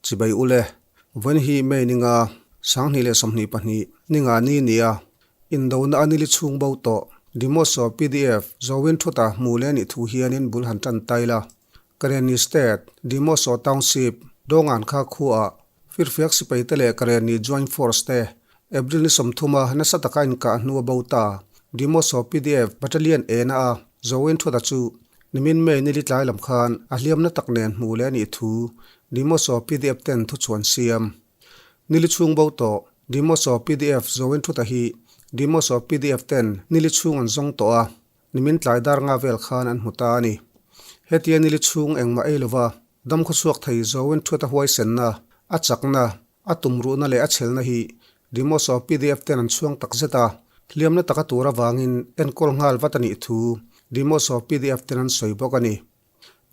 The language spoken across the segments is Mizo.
Chibai ule, vawiin hi May ninga, 2022, ninga ni nia, indona a nili chhung bo tawh, Dimoso pdf Zowin thuta hmuh leh nih thu hianin bul han tan tai la. Karenni State, Dimoso Township, Dawngan kha khuaah Firfiak sipaite leh Karenni Joint Force te April ni 30 a nasa taka inkah hnu a bo ta. Dimoso pdf Battalion E na a Zowin thuta chu Nimin May nili tlai lam khan a hliamna tak nen hmuh leh a nih thu Dimoso pdf ten thuchhuan siam. Nili chhung bo tawh Dimoso pdf Zowin thuta hi Dimoso pdf ten nili chhung an zawng tawh a, nimin tlai dar nga vel khan an hmu ta a ni. Hetia nili chhung engmah ei lova dam khawchhuak thei Zowin thuta huaisenna, a chakna, a tumruhna leh a chhelna hi Dimoso pdf ten an chhuang tak zet a, hliamna taka tur avangin enkawl nghal vat a nih thu Dimoso pdf ten an sawi bawk a ni.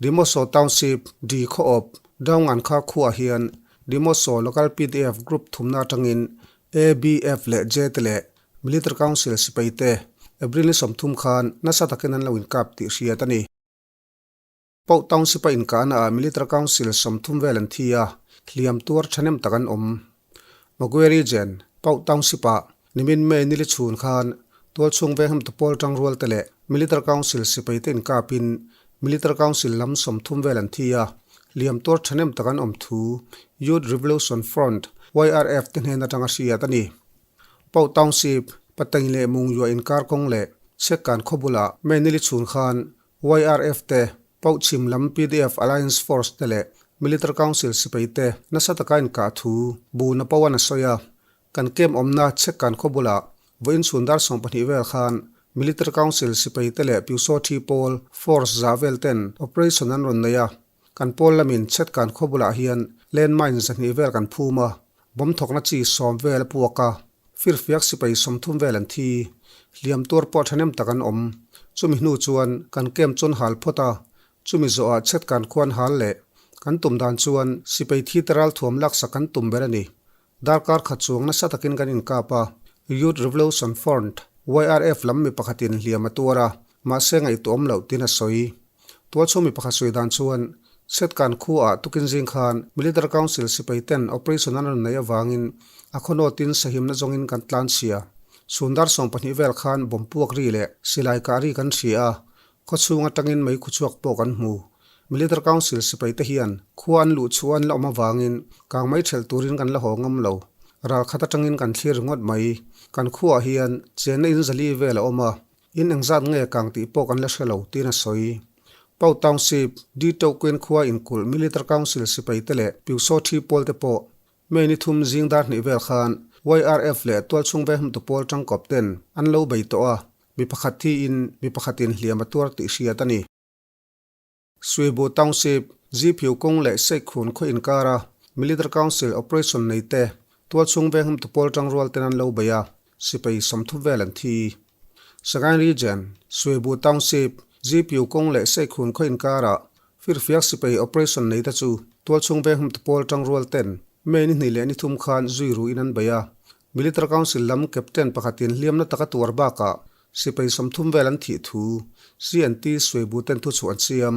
Dimoso Township, Di Khawawp, Dawngan kha khuaah hian Dimoso Local pdf Group thumna atangin A, B, F leh J te leh Military Council sipai te April ni 30 khan nasa takin an lo inkap tih hriat a ni. Poh Township a inkahna ah Military Council 30 vel an thi a, hliam tuar thahnem tak an awm. Magwe Region, Poh Township ah nimin May nili chhun khan tualchhung vengham tu pawl tangrual te leh Military Council sipai te inkapin Military Council lam 30 vel an thi a, hliam tuar thahnem tak an awm thu Youth Revolution Front, YRF, te hnen atanga hriat a ni. Poh Township, Pateng leh Mungyua inkar kawng leh Chhekkan khaw bulah May nili chhun khan YRF te, Pauchhim lam pdf Alliance Force te leh Military Council sipai te nasa taka inkah thu bu na pawn a sawi a. Kan camp awmna Chhekkan khaw bulah vawiin chhun dar 12 vel khan Military Council sipai te leh Pyusaw Thi pawl Force zah vel ten operation an rawn nei a. Kan pawl lamin Chhetkan khaw bulah hian landmine 200 vel kan phum a, bomb thawkna chi 10 vel a puak a, firfiak sipai 30 vel an thi. Hliam tuar pawh thahnem tak an awm. Chumi hnu chuan kan camp chuan hal phawt a, chumi zawhah Chhetkan khuan hal leh kan tum dan chuan sipai thi te ralthuam laksak kan tum ber a ni. Darkar khat chuang nasa takin kan inkap a, Youth Revolution Front, YRF, lam mi pakhatin hliam a tuar a, mahse ngaihtuahawm loh tin a sawi. Tualchhung mi pakhat sawi dan chuan, Chetkan khuaah tukin zing khan Military Council sipai ten operation an rawn neih avangin a khawnawtin sahimna zawngin kan tlan chhia. Chhun dar 12 vel khan bomb puak ri leh silai kah ri kan hria a, Khawchhung atangin mei khuchhuak pawh kan hmu. Military Council sipai te hian khua an luh chhuah an la awm avangin kang mai thelh turin kan la haw ngam lo. Ral khat atangin kan thlir ringawt mai. Kan khuaah hian chenna in zali vel a awm a, in engzat nge kang tih pawh kan la hre lo tiin a sawi. Pau Township, Di Tohkuen khua inkulh Military Council sipai te leh Pyusaw Thi pawl te pawh May ni thum zing dar hnih vel khan YRF leh tualchhung vehmtu pawl tangkawp ten an lo bei tawh a, mi pakhat thiin mi pakhatin hliam a tuar tih hriat a ni. Suibu Township, Ziphiu kawng leh Seikhun khaw inkara Military Council operation nei te tualchhung venghmtu pawl tangrual ten an lo bei a, sipai 30 vel an thi. Sagaing Region, Suibu Township, Ziphiu kawng leh Seikhun khaw inkara Firfiak sipai operation nei te chu tualchhung venghmtu pawl tangrual ten May ni hnih leh ni thum khan zui ruin an bei a. Military Council lam captain pakhatin hliamna taka tuar bakah sipai 30 vel an thih thu CNT Suibu ten thuchhuah an siam.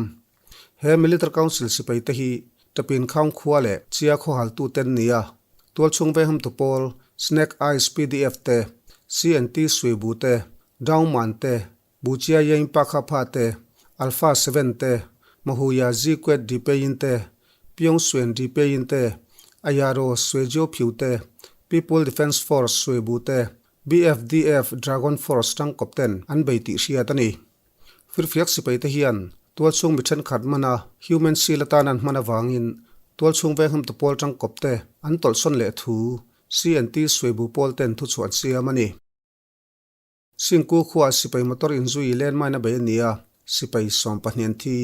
He Military Council sipai te hi Tapin Khaung khua leh Chia khaw haltu ten nia tualchhung venghmtu pawl Snake Eyes PDF te, CNT Suibu te, Daungman te, Buchia Yain Pakha Pha te, Alpha Seven te, Mahuya Zikwet Dipein te, Pyong Suen Dipein te, Ayaro Suejio Phyu te, People Defence Force Suibu te, BFDF Dragon Force tangkawp ten an bei tih hriat a ni. Firfiak sipai te hian tualchhung mi thenkhat mana human shield atan an hman avangin tualchhung vengham tu pawl tangkawp te an tawlhsawn leh thu CNT Suibu pawl ten thuchhuah an siam a ni. Singku khuaah sipai motor inzui landmine a bei a ni a, sipai 12 an thi.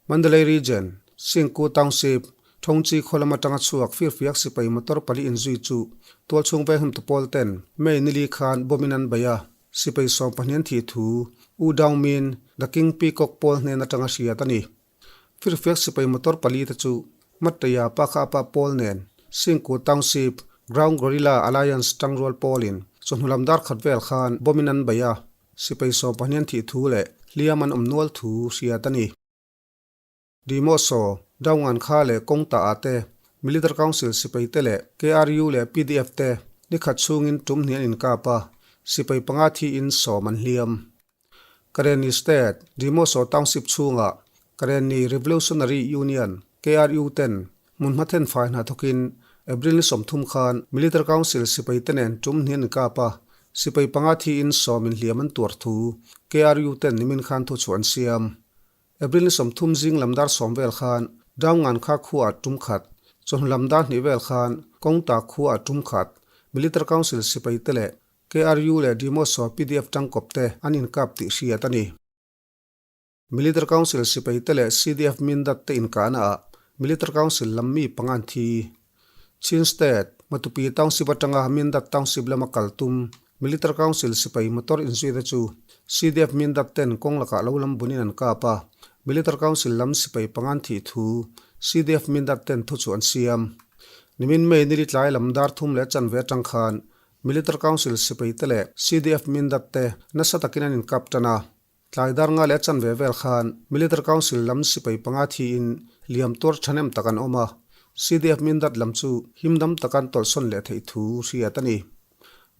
Mandalay Region, Singku Township, Thongchi khaw lam atanga chhuak firfiak sipai motor pali inzui chu tualchhung vengham tu pawl ten May nili khan bomb in an bei a, sipai 12 an thih thu U Daung Min, The King Peacock pawl hnen atanga hriat a ni. Firfiak sipai motor pali te chu Matteia Pakha Pa pawl nen Singku Township Ground Guerrilla Alliance tangrual pawlin chawhnu lam dar khat vel khan bomb in an bei a, sipai 12 an thih thu leh hliam an awm nual thu hriat a ni. Dimoso, Daungan kha leh kawng ta ah te. Military Council sipai te leh KRU leh pdf te nikhat chhungin tum hnih an inkap a, sipai panga thiin sawm an hliam. Karenni State, Demoso Township chhungah Karenni Revolutionary Union, KRU, ten hmunhma thenfai hna thawkin April ni 30 khan Military Council sipai te nen tum hnih an inkap a, sipai panga thiin sawm inhliam an tuar thu KRU ten nimin khan thuchhuah an siam. April ni 30 zing lam dar 10 vel khan Daungan kha khua ah tum khat, chawhnu lam dar 2 vel khan Kawngta khua ah tum khat Military Council sipai te leh KRU leh Demoso pdf tangkawp te an inkap tih hriat a ni. Military Council sipai te leh CDF Mindat te inkahna ah Military Council lam mi panga an thi. Chin State, Matupi Township atanga Mindat Township lama kal tum Military Council sipai motor inzui te chu CDF Mindat ten kawng lakah lo lam bunin an kap a, Military Council lam sipai panga an thih thu CDF Mindat ten thu chu an siam. Nimin May nili tlai lam dar thum leh chanve atang khan Military Council sipai te leh CDF Mindat te nasa takin an inkap tan a. Tlai dar nga leh chanve vel khan Military Council lam sipai panga thiin liam tuar thahnem tak an awm a, CDF Mindat lam chu himdam taka an tawlhsawn leh theih thu hriat a ni.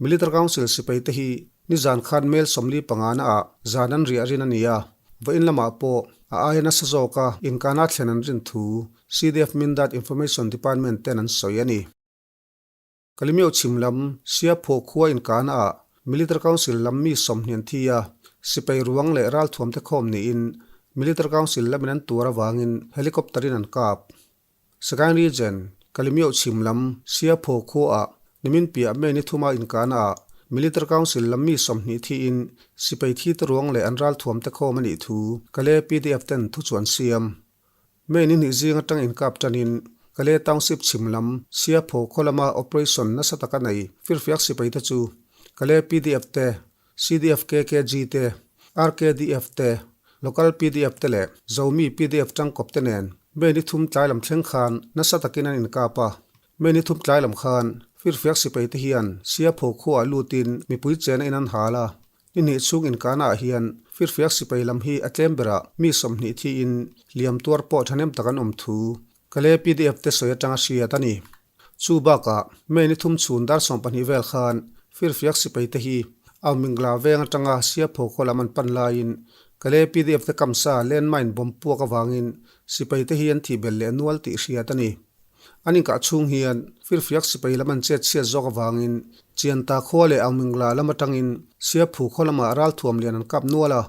Military Council sipai te hi nizan khan mel 45 na ah zan an riah rin a ni a, vawiin lamah pawh a aia nasa zawka inkana thlen an rin thu CDF Mindat Information Department ten an sawi a ni. Kalimio chhim lam Siaphaw khua inkahna ah Military Council lam mi 20 an thi a, sipai ruang leh ralthuam te khawm niin Military Council lamin an tuar avangin helicopter in an kap. Sagaing Region, Kalimio chhim lam Siaphaw khua ah nimin piah May ni thuma inkahna ah Military Council lam mi 20 thiin sipai thi te ruang leh an ralthuam te khawm a nih thu Kale PDF ten thu chu an siam. May ni hnih zing atang inkap tanin Kale Township chhim lam Siaphaw khaw lama operation nasa taka nei firfiak sipai te chu Kale PDF te, CDF KKG te, RKDF te, Local PDF te leh Zomi PDF tangkawp te nen May ni thum tlai lam thleng khan nasa takin an inkap a. May ni thum tlai lam khan firfiak sipai te hian Siaphaw khuaah lutin mipui chena in an hal a. Ni hnih chhung inkahna ah hian firfiak sipai lam hi a tlem berah mi 20 thiin hliam tuar pawh thahnem tak an awm thu Kale PDF te sawi atanga hriat a ni. Chu bakah May ni thum chhun dar 12 vel khan firfiak sipai te hi Aumingla veng atanga Siaphaw khaw lam an pan laiin Kale PDF te kamsa landmine bomb puak avangin sipai te hi an thih belh leh nual tih hriat a ni. An inkah chhung hian firfiak sipai lam an chet chhiat zawk avangin Chianta khua leh Aumingla lam atangin Siaphu khaw lamah ralthuam lian an kap nual a,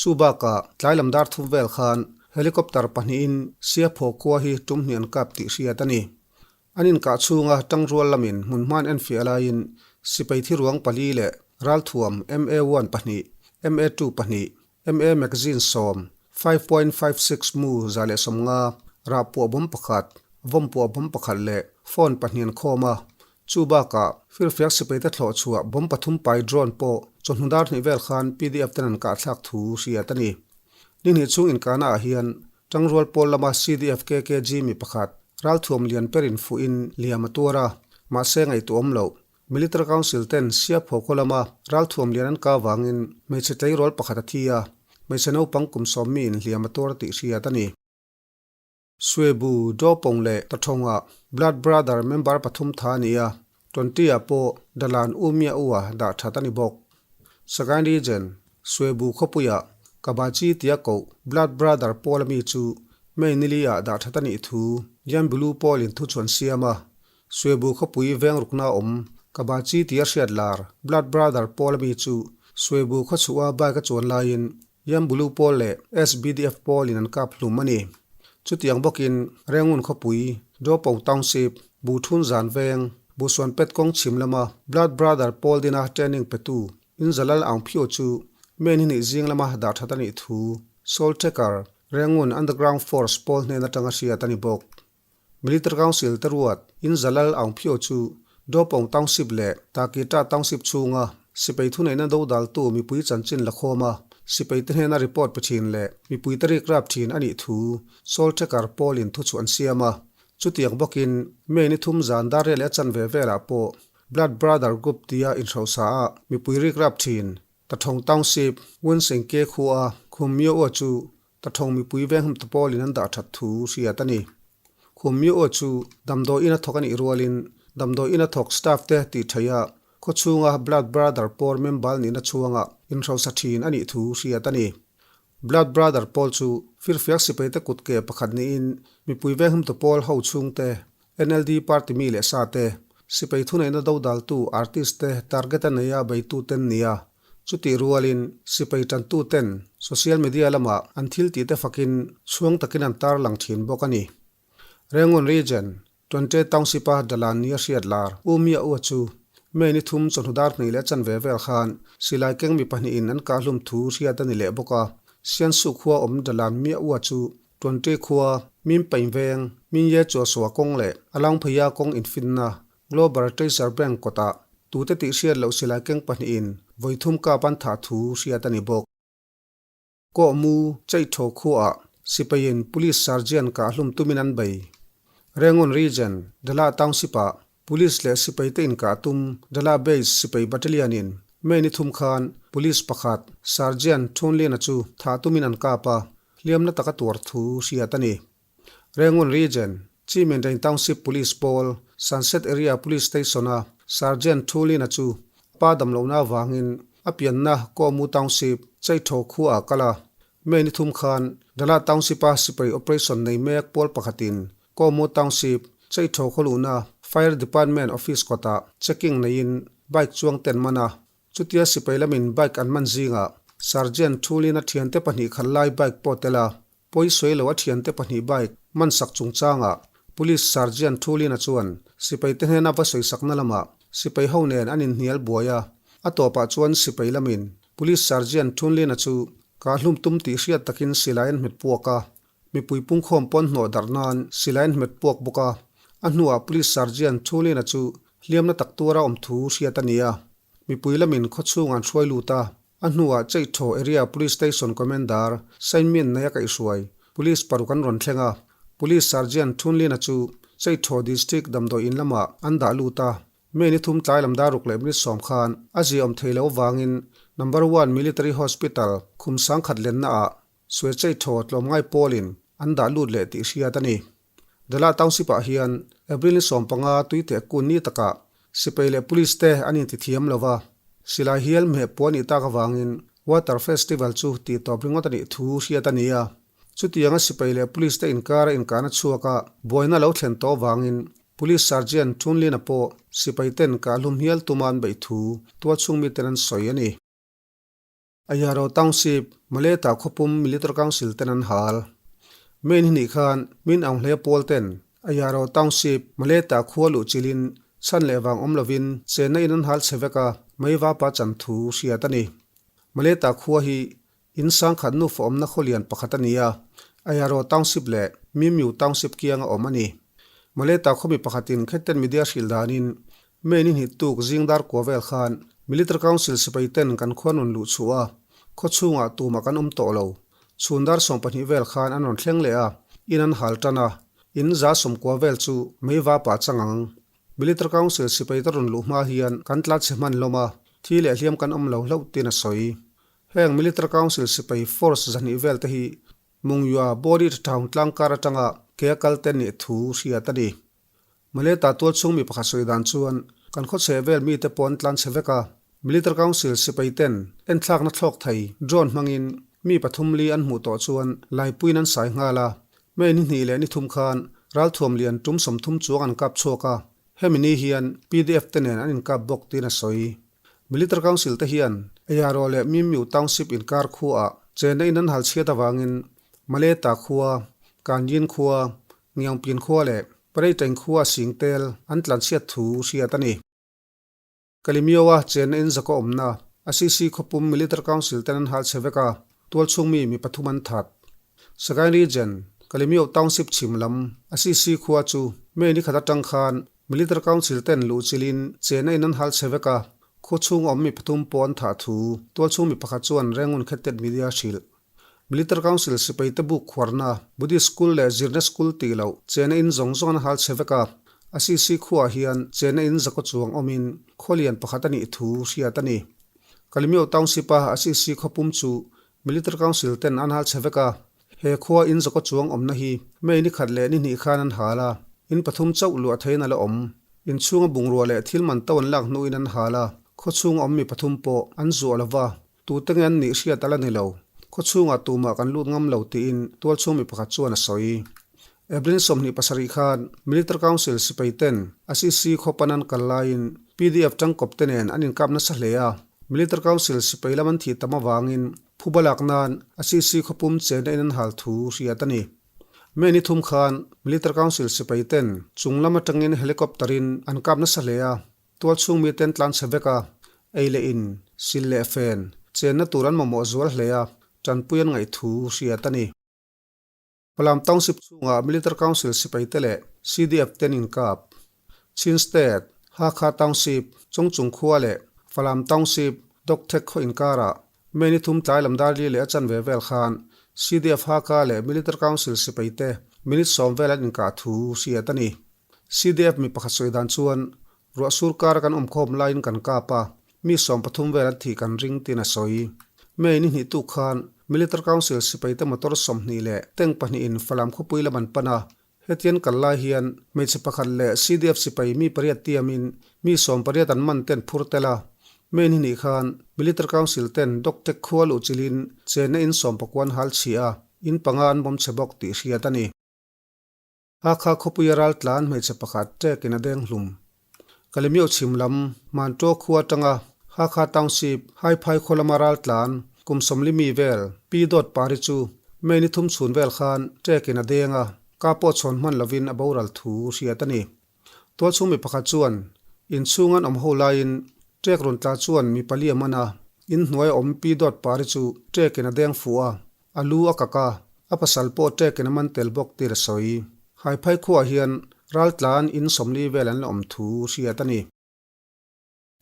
chu bakah tlai lam dar thum vel khan helicopter pahnihin Siaphaw khua hi tum hnih an kap tih hriat a ni. An inkah chhunga tangrual lamin hmunhma an enfiah laiin sipai thi ruang pali leh ralthuam MA one pahnih, MA two pahnih, MA magazine 10, 5.56 mu 150, rah puah bawm pakhat, vawm puah bawm pakhat leh phone pahnih an khawm a. Chu bakah firfiak sipai te thlawh chhuah bawm pathum pai drone pawh chawhnu dar hnih vel khan PDF ten an kahthlak thu hriat a ni. Ni hnih chhung inkahna ah hian Tangrual pawl lama CDF KKG mi pakhat ralthuam lian perin fuhin liam a tuar a, mahse ngaihtuahawm loh. Military Council ten Siaphaw khaw lama ralthuam lian an kah avangin hmeichhe tleirawl pakhat a thi a, hmeichhe naupang kum 10 miin hliam a tuar tih hriat a ni. Suebu, Dawpawng leh Tathawngah Blood Brother member pathum tha a ni a, Twenty-ah pawh Dalan U Mia U-a dah that a ni bawk. Sagaing Region, Suebu khawpuiah Kabachi tia koh Blood Brother pawl ami chu May nili-ah dah that a nih thu Yanbulu pawlin thu chuan siam a. Suebu khawpui veng rukna awm Kabachi tia hriat lar Blood Brother pawl ami chu Suebu khawchhuah bike a chuan laiin Yanbulu pawl leh SBDF pawlin an kap hlum a ni. Chutiang bawkin Rengun khawpui, Dawpong Township, Buthun zan veng, Busuan pet kawng chhim lama Blood Brother pawl dina training petu Inzalal Aung Phyo chu May ni hnih zing lama dah that a nih thu Soul Tracker, Rengun Underground Force pawl hnen atanga hriat a ni bawk. Military Council te ruat Inzalal Aung Phyo chu Dawpong Township leh Takita Township chhunga sipai thuneihna dodaltu mipui chanchin la khawm a, sipai te hnena report pe thin leh mipui te rikrap thin a nih thu Soul Tracker pawlin thu chu an siam a. Chutiang bawkin May ni thum zan dar riat leh a chanve velah pawh Blood Brother Group tia inhrosa a mipui rikrap thin Tathawng Township, Winsengke khua Khum Myo-a chu Tathawng mipui veng hum te pawlin an dah that thu hriat a ni. Khum Myo chu damdawi ina thawk a nih rualin damdawi ina thawk staff te tih theih a, khawchhunga Blood Brother pawl membal nihna chhuanga inhrosa thin a nih thu hriat a ni. Blood Brother pawl chu firfiak sipaite kut ke pakhat niin mipui venghumtu pawl ho chhungte, NLD party mi leh sa te, sipai thuneihna dodaltu artist te target a neia beituten nia. Chutih rualin sipai tantuten social media lamah an thil tihte fakin chhuang takin an tarlang thin bawk a ni. Rangoon Region, Twante Township-a Dalan nia hriat lar U Mia Ua chu May ni thum chawhnu dar hnih leh chanve vel khan silai keng mi pahnihin an kahhlum thu hriat a ni leh bawk a. Siansu khua awm Dalan Mia Ua chu Twante khua Min Pain Veng, Min Ye Chua Sua kawng leh Alaung Phaya kawng infinna Global Treasure Bank kawtah tute tih hriat loh silai keng pahnihin vawi thum kap an thah thu hriat a ni bawk. Kawhmu Chaitho khuaah sipaiin Police Sergeant kahhlum tumin an bei. Rangoon Region, Dala Township-ah Police leh sipaite inkah tum Dala Base sipai Battalion-in May ni thum khan Police pakhat Sergeant Thunliana chu thah tumin an kap a, hliamna taka tuar thu hriat a ni. Rangoon Region, Chimendain Township Police Pawl, Sunset Area Police Station-a Sergeant Thulina chu pa damlohna avangin a pianna Kawmu Township, Chaitho khua ah kal a. May ni thum khan Dala Township-a sipai operation nei mek pawl pakhatin Kawmu Township, Chaitho khaw luhna Fire Department office kawtah checking neiin bike chuang ten man a. Chutia sipai lamin bike an man zingah Sergeant Thulina thiante pahnih khalh lai bike pawh tel a. Pawi sawi lo a thiante pahnih bike man sak chungchangah Police Sergeant Thulina chuan sipai te hnena va sawi sakna lamah sipai ho nen an inhnial buai a, a tawpah chuan sipai lamin Police Sergeant Thunlina chu kahhlum tum tih hriat takin silai an hmet puak a, mipui pungkhawm pawn hnawh darh nan silai an hmet puak bawk a, a hnuah Police Sergeant Thulina chu hliamna tak tuara awm thu hriat a ni a, mipui lamin khawchhung an hruai lut a. A hnuah Cheithaw Area Police Station Commander Sainmin Naia kaihhruai Police paruk an rawn thleng a, Police Sergeant Thunlina chu Cheithaw District damdawi in lamah an dah lut a. May ni thum tlai lam dar ruk leh minute sawm khan a ziaawm thei lo avangin Number One Military Hospital khum sangkhat lenna ah Sue Cheithaw tlawmngai pawlin an dah lut leh tih hriat a ni. Dala Township ah hian April ni 15 tuiteh kun ni takah sipai leh police te an intithiam lo va, silai hial meh puan nih tak avangin Water Festival chu tih tawp ringawt a nih thu hriat a ni a. Chutianga sipai leh police te inkara inkahna chhuaka buaina lo thlen tawh avangin Police Sergeant Thunlina pawh sipai ten kahhlum hial tuma an beih thu tualchhung miten an sawi a ni. Ayaro Township, Maleta khawpum Military Council ten an hal. May ni hnih khan Min Aung Hlei pawl ten Ayaro Township, Maleta khua luh chilhin chhan leh vang awm lovin chenna in an hal chhe vek a, May vapa chan thu hriat a ni. Maleta khua hi in sangkhat nufa awmna khawlian pakhat a ni a, Ayaro Township leh Mimyu Township kianga awm a ni. Maleta khawmi pakhatin Khetten Media hrilh danin May ni hnih tuk zing dar kua vel khan Military Council sipai ten kan khua rawn luh chhuah a, khaw chhungah tumah kan awm tawh lo. Chhun dar 12 vel khan an rawn thleng leh a, in an hal tan a, in za sawmkua vel chu mei va pah chang ang. Military Council sipai te rawn luh hma hian kan tla chhe hman hlawm a, thi leh hliam kan awm lo hlauh tin a sawi. Heng Military Council sipai force 200 vel te hi Mungyua Body Town tlangkar atanga ke a kal te nih thu hriat a ni. Maleta tualchhung mi pakhat sawi dan chuan kan khawchheh vel mite pawh an tlan chhe vek a, Military Council sipai ten enthlakna thlawk thei drone hmangin mi pathum li an hmuh tawh chuan laipuiin an sai nghal a, May ni hnih leh ni thum khan ralthuam lian tum 30 chuang an kap chhuak a, hemi ni hian pdf te nen an inkap bawk tiin a sawi. Military Council te hian Ayaro leh Mimyu Township inkar khuaah chenna in an hal chhiat avangin Maleta khua, Kanyin khua, Ngiangpin khua leh Pareiteng khua Singtel an tlanchhiat thu hriat a ni. Kalimioa chenna in zaka awmna Assisi khawpum Military Council ten an hal chhe vek a, tualchhung mi mi pathum an that. Sagaing Region, Kalimio Township chhim lam Assisi khua chu May ni khat atang khan Military Council ten luh chilhin chenna in an hal chhe vek a, khaw chhung awm mi pathum pawh an thah thu tualchhung mi pakhat chuan Rangoon Khettet Media hrilh. Military Council sipai te buk khuarna, Buddhist School leh zirna school tih loh chenna in zawng zawng an hal chhe vek a. Assisi khuaah hian chenna in zakaw chuang awmin khaw lian pakhat a nih thu hriat a ni. Kalimyo Township-a Assisi khawpum chu Military Council ten an hal chhe vek a. He khua in zakaw chuang awmna hi May ni khat leh ni hnih khan an hal a, in pathum chauh luah theiin a la awm. Inchhunga bungrua leh thil man to an lak hnuin an hal a, khawchhunga awm mi pathum pawh an zuah lo va, tute nge an nih hriat a la ni lo. Khawchhungah tumah kan lut ngam lo tiin tualchhung mi pakhat chuan a sawi. April 27 khan Military Council sipai ten Assisi khaw pan an kal laiin PDF tangkawp te nen an inkap nasa hle a, Military Council sipai lam an thih tam avangin phuba lak nan Assisi khawpum chenna in an hal thu hriat a ni. May ni thum khan Military Council sipai ten chung lam atangin helicopter in an kap nasa hle a, tualchhung mi ten tlan chhe vek a, ei leh in, sil leh fen, chenna tur an mamawh zual hle a, tanpui an ngaih thu hriat a ni. Falam Township chhungah Military Council sipaite leh CDF ten inkap. Chin State, Hakha Township, Chawngchung khua leh Falam Township, Dokthek khaw inkarah May ni thum tlai lam dar li leh a chanve vel khan CDF Hakha leh Military Council sipaite minute sawm vel an inkah thu hriat a ni. CDF mi pakhat sawi dan chuan Ruah sur kara kan awmkhawm laiin kan kap a, mi 13 vel an thih kan ring tiin a sawi. May ni hnih tuk khan Military Council sipaite motor 20 leh tank pahnihin Falam khawpui lam an pan a, hetian kal lai hian hmeichhe pakhat leh CDF sipai mi pariat tiamin mi 18 an man ten phur tel a. May ni hnih khan Military Council ten Doktek khua luh chilhin chenna in sawmpakuan hal chhia a, in panga an bawm chhe bawk tih hriat a ni. Hakha khawpuia ral tlan hmeichhe pakhat ṭekin a deng hlum. Kalemioh chhim lam, Manṭo khua aṭanga Hakha Township, Haiphai khaw lama ral tlan kum 40 mi vel Pi Dawt Pari chu May ni thum chhun vel khan ṭekin a deng a, ka pawh chhawn hman lovin a boral thu hriat a ni. Tualchhung mi pakhat chuan inchhung an awm ho laiin ṭek rawn tla chuan mi pali a man a, inhnuai a awm Pi Dawt Pari chu ṭekin a deng fuh a, A lu a kak a, a pasal pawh ṭekin a man tel bawk tir a sawi. Haiphai khuaah hian raltlan in 40 vel an la awm thu hriat a ni.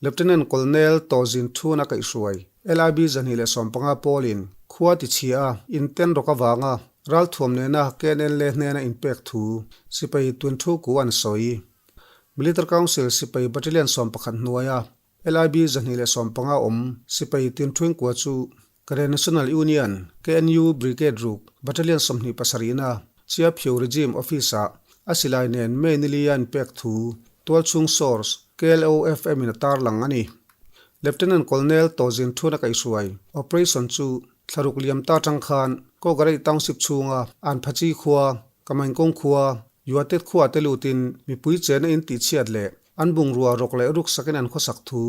Lieutenant Colonel Tawzin Thuna kaihhruai LIB 215 pawlin khua tichhia a inten rawk avanga ralthuam nena KNLA hnena inpek thu sipai tun thu ku an sawi. Military Council sipai Battalion 11 hnuaia LIB 215 awm sipai tinṭhuing kua chu Karen National Union, KNU, Brigade ruk Battalion 27na Chiaphio Regime Office-ah a silai nen May ni li a inpek thu tualchhung source KLOFM in a tarlang a ni. Lieutenant Colonel Tawzin Thuna kaihhruai operation chu thlaruk liam ta tang khan Kawgarei Township chhunga Anphachi khua, Kamaingkawng khua, Yuatet khua te lutin mipui chena in tihchhiat leh An bungrua rawk leh ruk sakin an khawsak thu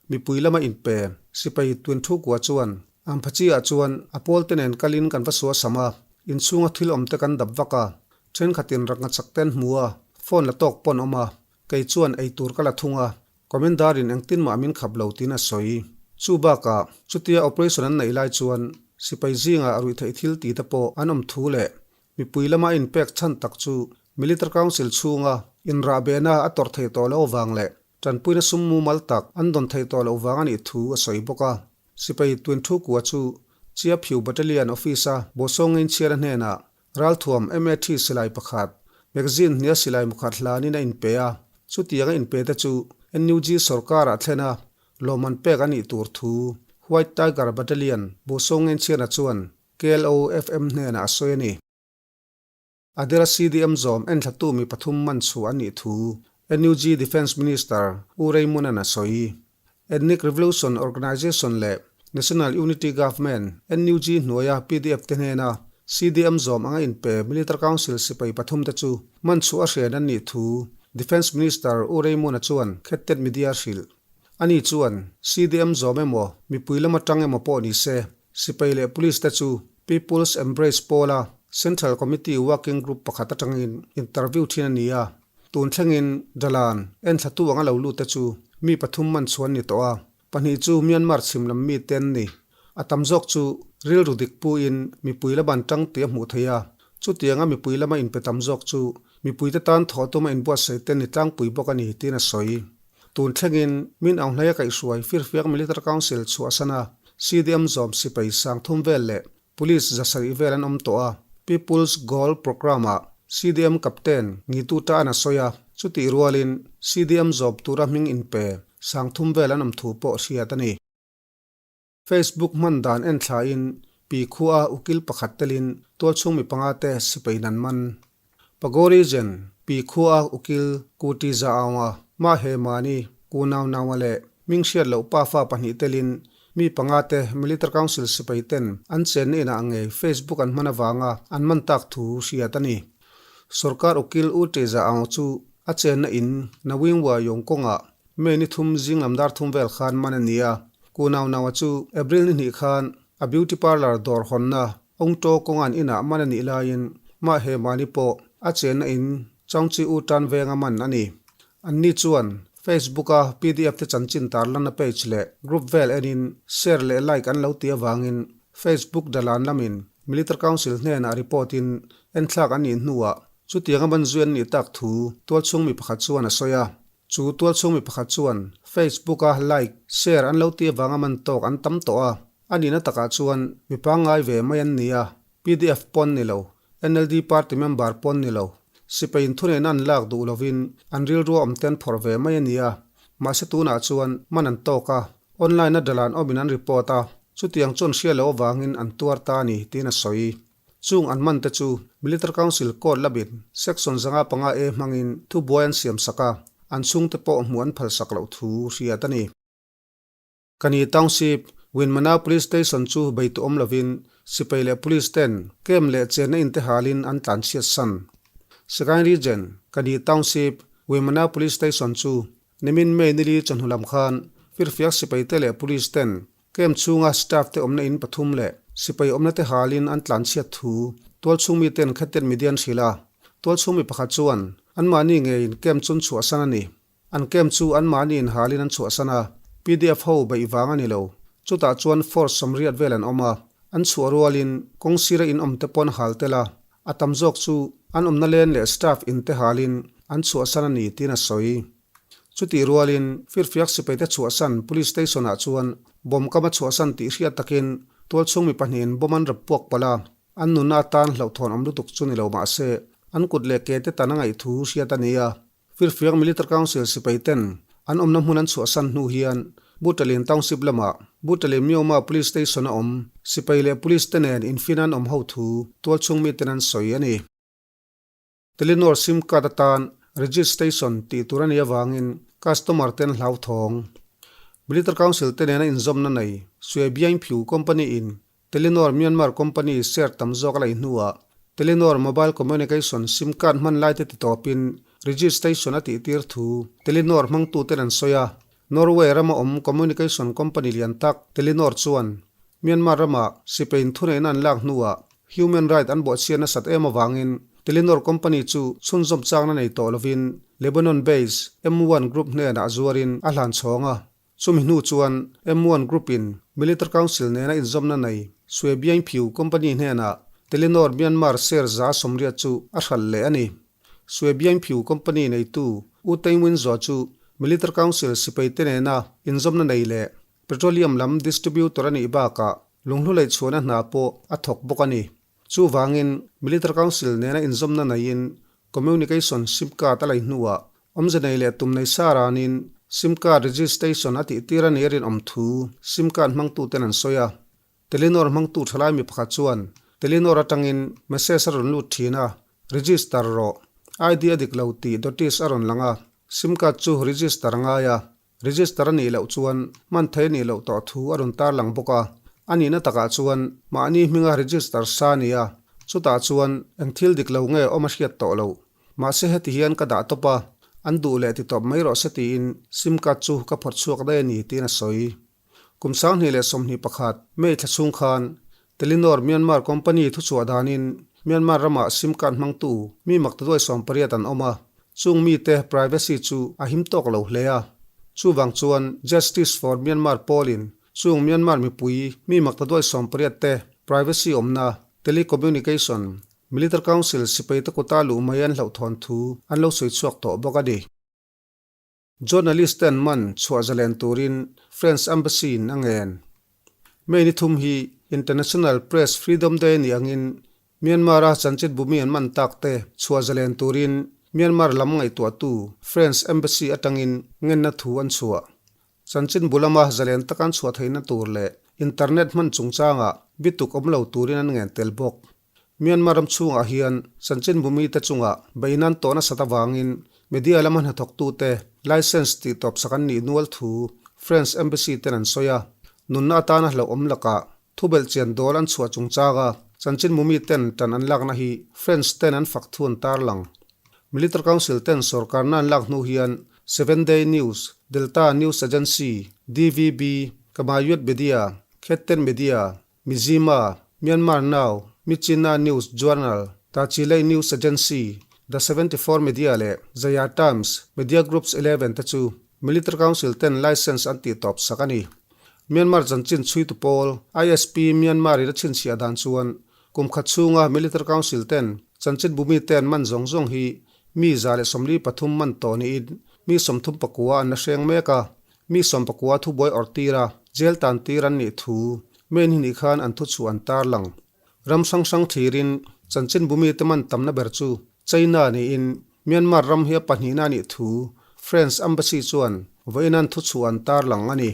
mipui lama inpe sipai tun thu kua chuan Amphachi ah chuan a pawl te nen kalin kan va sua sam a, inchhunga thil awm te kan dap vak a, thenkhatin rak ngachak te an hmu a, phone la tawk pawn awm a, kei chuan ei tur ka la thung a, Commander in engtin mah min khap lo tiin a sawi. Chu bakah chutia operation an neih lai chuan sipai zingah ruihtheih thil ti te pawh an awm thu leh Mipui lama a inpek chhan tak chu Military Council chhunga inrahbehna a tawrh theih tawh loh avang leh tanpuina sum mumal tak an dawn theih tawh loh vang a nih thu a sawi bawk a. Sipai Twin Thu Kua chu Chiaphiu Battalion Office-a Bawsawngin chhiara hnenah ralthuam MAT silai pakhat, magazine hnia silai mukhat hlanin a inpe a, chutiang a inpe te chu NUG sorkarah thlen a lawmman pek a nih tur thu White Tiger Battalion Bawsawngin chhiarna chuan KLOFM hnenah a sawi a ni. Adela CDM zawm enthlatu mi pathum man chhuah a nih thu NUG Defence Minister U Raymuna'n a sawi. Ethnic Revolution Organisation leh National Unity Government, NUG, hnuaia PDF te hnena CDM zawm anga inpe Military Council sipai pathum te chu man chhuah a hrian an nih thu Defence Minister U Raymuna chuan Khettet Media hrilh. Ani chuan CDM zawm emaw mipui lama tang emaw pawh ni se Sipai leh Police te chu People's Embrace pawla Central Committee Working Group pakhat atangin interview thin a ni a, tun thlengin Dalan enthlatu anga lo lut te chu mi pathum man chhuan ni tawh a, pahnih chu Myanmar chhim lam mi te an ni. A tam zawk chu rilru dik puin mipui lama an tang tih a hmuh theih a, chutianga mipui lama inpe tam zawk chu mipuite tan thawh tuma inbuatsaih te ni tlangpui bawk a ni tiin a sawi. Tun thlengin Min Aung Hlaia kaihhruai Firfiak Military Council chhuahsan a, CDM zawm sipai 3000 vel leh Police 700 vel an awm tawh a, People's Goal Programme-ah CDM Captain Ngitu Tan a sawi a, chutih rualin CDM zawm tura hming inpe 3000 vel an awm thu pawh hriat a ni. Facebook hman dan en thlain Pi khua ukil pakhat telin tualchhung mi panga te sipai nan man. Pagori Jen, Pi khua ukil Ku Ti Za Aung-a, Ma He Mani, Ku Nau Nau-a leh Ming Hriat Loh pa fa pahnih telin mi panga te Military Council sipai ten an chenna inah ngei Facebook an hman avanga an man tak thu hriat a ni. Sorkar ukil U Ti Za Aung chu a chenna in Nawingwa Yong kawngah May ni thum zing lam dar thum vel khan man a ni a, Ku Nau Nau-a chu April ni hnih khan a beauty parlour dawr hawnna Ongtaw kawnga'n inah man a nih laiin mah he mahni pawh a chenna in Changchi U Tan venga man a ni. Anni chuan Facebook-a pdf te chanchin tarlanna page leh group vel enin share leh like an lo ti avangin Facebook dalan lamin Military Council hnenah report in enthlak an nih hnuah chutianga man zui an nih tak thu tualchhung mi pakhat chuan a sawi a. Chu tualchhung mi pakhat chuan Facebook-a like, share an lo ti avanga man tawk an tam tawh a, a nihna takah chuan mi pangngai ve mai an ni a, pdf pawn ni lo, NLD party member pawn ni lo, sipai inthuneihna an lak duh lovin an rilrua awm te an phawrh ve mai a ni a, mahse tunah chuan man an tawk a, online-a dalan awmin an report a, chutiang chuan hria lo avangin an tuar ta a ni, tiin a sawi. Chung an man te chu Military Council Court labin Section 505 A hmangin thubuai an siam sak a, an chhungte pawh hmuh an phalsak loh thu hriat a ni. Kani Township, Winmana Police Station chu beitu awm lovin sipai leh Police ten camp leh chenna in te halin an tlanchhiat san. Sagaing Region, Kani Township, Winmana Police Station chu nimin May nili chawhnu lam khan firfiak sipai te leh Police ten Camp chhunga staff te awmna in pathum leh sipai awmna te halin an tlanchhiat thu tualchhung mi ten khatet media an hrilh a. Tualchhung mi pakhat chuan anmahni ngeiin camp chu an chhuahsan a ni. An camp chu anmahni in halin an chhuahsan a, pdf ho beih vang a ni lo. Chutah chuan force sawmriat vel an awm a, an chhuah rualin kawng sira in awm te pawh an hal tel a, a tam zawk chu an awmna len leh staff in te halin an chhuahsan a ni tiin a sawi. Chutih rualin firfiak sipaite chhuahsan Police Station-ah chuan bomb kam a chhuahsan tih hriat takin tualchhung mi pahnihin bomb an rap puak palh a, an nunna atan hlauhthawn awm lutuk chu ni lo mah se an kut leh ke te tan a ngaih thu hriat a ni a. Firfiak Military Council sipaiten an awmna hmun an chhuahsan hnu hian Butalin Township lamah Butalin Myoma Police Station-a awm sipai leh Police te nen infin an awm ho thu tualchhung miten an sawi a ni. Telenor sim card atan registration tih tur a nih avangin customer te an hlauthawng. Military Council te nena inzawmna nei Sue Biaingphiu company in Telenor Myanmar company share tam zawk a laih hnuah Telenor mobile communication sim card hman lai te titawpin registration a tihtir thu Telenor hmangtuten an sawi a. Norway rama awm communication company lian tak Telenor chuan Myanmar rama sipain thuneihna an lak hnuah Human right an bawhchhiat nasat em avangin Telenor company chu chhunzawm chakna nei tawh lovin Lebanon base M one Group hnenah zuarin a hlan chhawng a. Chumi hnu chuan M one Group in Military Council nena inzawmna nei Swe Biaingphiu company hnenah Telenor Myanmar share 180 chu a hralh leh a ni. Swe Biaingphiu company neitu U Tain Win Zaw chu Military Council sipaite nena inzawmna nei leh Petroleum lam distributor a nih bakah lunghlu leh chhuahna hna pawh a thawk bawk a ni. Chuvangin Military Council nena inzawmna neiin Communication sim card a lei hnuah awmze nei leh tum nei sa ranin sim card registration a tihtir a nih a rinawm thu sim card hmangtuten an sawi a. Telenor hmangtu thalai mi pakhat chuan Telenor atangin message a rawn lut thin a, Register rawh. ID a dik lo tih notice a rawn lang a, sim card chu register a ngai a, Register a nih loh chuan hman thei a nih loh tawh thu a rawn tarlang bawk a, a nihna takah chuan mahni hminga register sa a ni a, chutah chuan eng thil dik lo nge awm a hriat tawh loh. Mahse heti hian ka dah tawp a, an duh leh ti tawp mai rawh se tiin sim card chu ka phawrh chhuak daih a ni tiin a sawi. Kum 2021 May thla chhung khan Telenor Myanmar company thuchhuah danin Myanmar ramah sim card hmangtu mi maktaduai 80 an awm a, chung mite privacy chu a him tawk lo hle a. Chuvang chuan Justice for Myanmar pawlin chung Myanmar mipui mi maktaduai 80 te privacy awmna telecommunication Military Council sipaite kuta luh mai an hlauhthawn thu an lo sawi chhuak tawh bawk a ni. Journalist ten man chhuah zalen turin French Embassy in a ngen. May ni thum hi International Press Freedom Day ni angin Myanmar a chanchin bumi an man tak te chhuah zalen turin Myanmar lam ngaihtuahtu French Embassy atangin ngenna thu an chhuah. Chanchin bu lama zalen taka an chhuah theihna tur leh internet hman chungchangah bituk awm lo turin an ngen tel bawk. Myanmar ram chhungah hian chanchinbu mite chungah beinan tawh nasat avangin media lama hnathawktute licence tih tawpsak an nih nual thu French Embassy ten an sawi a, nunna atana hlauhawm lakah thubelh chian dawl an chhuah chungchanga chanchinbu miten tan an lakna hi French ten an fak thu an tarlang. Military Council ten sorkarna an lak hnu hian Seven Day News, Delta News Agency, DVB, Kamayut Media, Khetten Media, Mizzima, Myanmar Now, Myitkyina News Journal, Tachileih News Agency, The 74 Media leh Zaya Times, Media Groups 11 te chu Military Council ten licence an tih tawp sak a ni. Myanmar chanchin chhuitu pawl, ISP Myanmar in a chhinchhiah dan chuan kum khat chhunga Military Council ten chanchin bumi te an man zawng zawng hi mi 143 man tawh niin mi 39 an la hreng mek a, Mi 14 thubuai awrh tir a, jail tan tir an nih thu May ni hnih khan an thuchhuah an tarlang. Ram hrang hrang thlirin chanchinbu mite man tamna ber chu China niin Myanmar ram hi a pahnihna a nih thu French Embassy chuan vawiin an thuchhuah an tarlang a ni.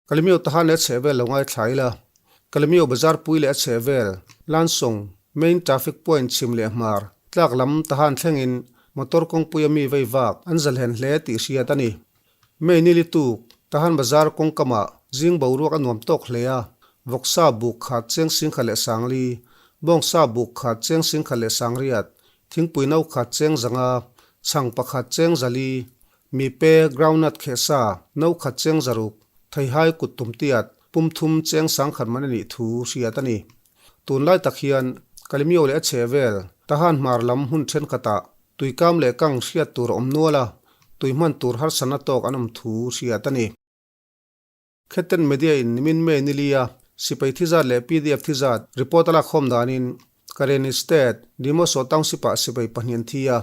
Kalemyo Tahan leh a chhehvel lo ngaithla ila, Kalemyo Bazar pui leh a chhehvel, Lansawng, Main Traffic Point chhim leh hmar, tlak lam Tahan thlengin motor kawngpui a mi vei vak an zalhen hle tih hriat a ni. May ni lituk, Tahan Bazar kawngkamah zing boruak a nuam tawk hle a, vawksa buk khat cheng singkhat leh sangli, bawngsa buk khat cheng singkhat leh sangriat, thingpui no khat cheng zanga, chhang pakhat cheng zali, Mipe groundnut khehsa, no khat cheng zaruk, theihai kut tum tiat, pum thum cheng sangkhat man a nih thu hriat a ni. Tunlai tak hian Kalimio leh a chhe vel, Tahan hmar lam hmun thenkhatah tuikam leh kang hriat tur a awm nual a, tui hman tur harsatna tawk an awm thu hriat a ni. Khetten Media in nimin May ni lia sipai thi zat leh pdf thi zat report a lak khawm danin Karenni State, Demoso Township ah sipai pahnih an thi a,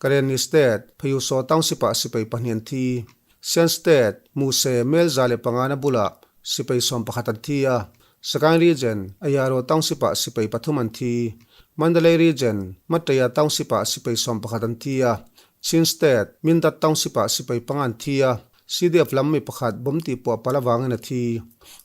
Karenni State, Phayuso Township ah sipai pahnih an thi. Shan State, Muse, Melza leh Pangana bulah sipai 11 an thi a, Sagaing Region, Ayaro Township ah sipai pathum an thi. Mandalay Region, Mataya Township ah sipai 11 an thi a, Chin State, Mindat Township ah sipai panga an thi a, CDF lam mi pakhat bomb tih puah palh avangin a thi.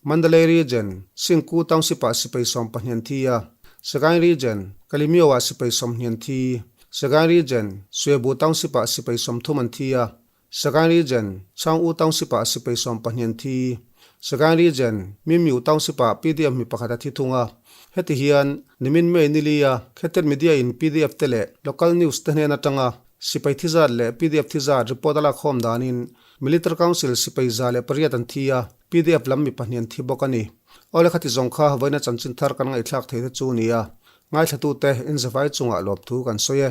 Mandalay Region, Singku Township ah sipai 12 an thi a, Sagaing Region, Kalemyo ah sipai 20 an thi. Sagaing Region, Swebu Township ah sipai 30 an thi a, Sagaing Region, Chaung U Township ah sipai 12 an thi. Sagaing Region, Mimyu Township ah PDF mi pakhat a thi thung a. Heti hian, nimin May ni li a Khetet Media in PDF te leh local news te hnen atanga Sipai thi zat leh pdf thi zat report a lak khawm danin Military Council sipai 108 an thi a, pdf lam mi pahnih an thi bawk a ni. Awle khati zawng kha vawiina chanchin thar kan ngaihthlak thei te chu ni a, ngaithlatute inzavai chungah lawmthu kan sawi e.